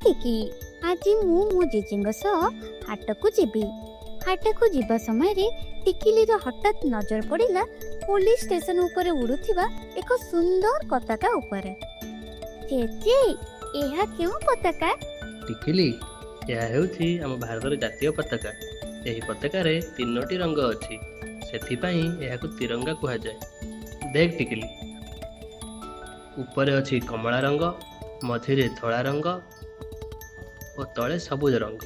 ଟିକି। ଆଜି ମୁଁ ମୋ ଜେଜେଙ୍କ ସହ ହାଟକୁ ଯିବି। ହାଟକୁ ଯିବା ସମୟରେ ଟିକିଲିର ହଠାତ୍ ନଜର ପଡ଼ିଲା ପୋଲିସ ଷ୍ଟେସନ ଉପରେ ଉଡୁଥିବା ଏକ ସୁନ୍ଦର ପତାକା ଉପରେ। ଜେଜେ, ଏହା କେଉଁ ପତାକା? ଟିକିଲି, ଏହା ହେଉଛି ଆମ ଭାରତର ଜାତୀୟ ପତାକା। ଏହି ପତାକାରେ ତିନୋଟି ରଙ୍ଗ ଅଛି, ସେଥିପାଇଁ ଏହାକୁ ତିରଙ୍ଗା କୁହାଯାଏ। ଦେଖ ଟିକିଲି, ଉପରେ ଅଛି କମଳା ରଙ୍ଗ, ମଝିରେ ଧଳା ରଙ୍ଗ ଓ ତଳେ ସବୁଜ ରଙ୍ଗ।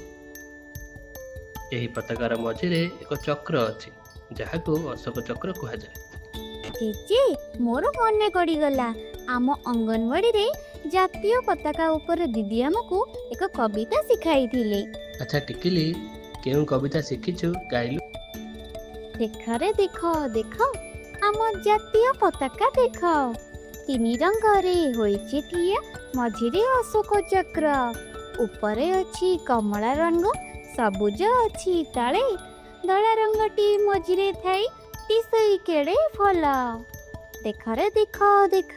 ଏହି ପତାକାର ମଝିରେ ଏକ ଚକ୍ର ଅଛି, ଯାହାକୁ ଅଶୋକ ଚକ୍ର କୁହାଯାଏ। ଜେଜେ, ମୋର ମନେ ପଡ଼ିଗଲା, ଆମ ଅଙ୍ଗନବାଡ଼ିରେ ଜାତୀୟ ପତାକା ଉପରେ ଦିଦି ଆମକୁ ଏକ କବିତା ଶିଖାଇଥିଲେ। ଆଚ୍ଛା ଟିକିଲି, କେଉଁ କବିତା ଶିଖିଛୁ, ଗାଇଲୁ? ଦେଖରେ ଦେଖ ଦେଖ, ଆମ ଜାତୀୟ ପତାକା ଦେଖ, ତିନି ରଙ୍ଗରେ ହୋଇଛି ଠିଆ, ମଝିରେ ଅଶୋକ ଚକ୍ର, ଉପରେ ଅଛି କମଳା ରଙ୍ଗ, ସବୁଜ ଅଛି ତଳେ, ଧଳା ରଙ୍ଗଟି ମଝିରେ ଥାଇ ଦିଶଇ କେଡ଼େ ଭଲ। ଦେଖରେ ଦେଖ ଦେଖ।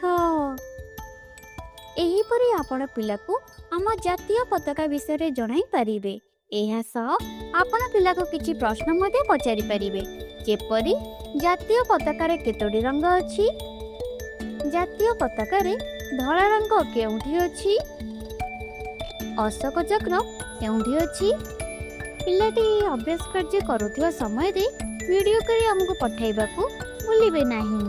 ଏହିପରି ଆପଣ ପିଲାକୁ ଆମ ଜାତୀୟ ପତାକା ବିଷୟରେ ଜଣାଇ ପାରିବେ। ଏହା ସହ ଆପଣ ପିଲାକୁ କିଛି ପ୍ରଶ୍ନ ମଧ୍ୟ ପଚାରି ପାରିବେ, ଯେପରି ଜାତୀୟ ପତାକାରେ କେତୋଟି ରଙ୍ଗ ଅଛି? ଜାତୀୟ ପତାକାରେ ଧଳା ରଙ୍ଗ କେଉଁଠି ଅଛି? ଅଶୋକ ଚକ୍ର କେଉଁଠି ଅଛି? ପିଲାଟି ଏହି ଅଭ୍ୟାସ କାର୍ଯ୍ୟ କରୁଥିବା ସମୟରେ ଭିଡ଼ିଓ କରି ଆମକୁ ପଠାଇବାକୁ ଭୁଲିବେ ନାହିଁ।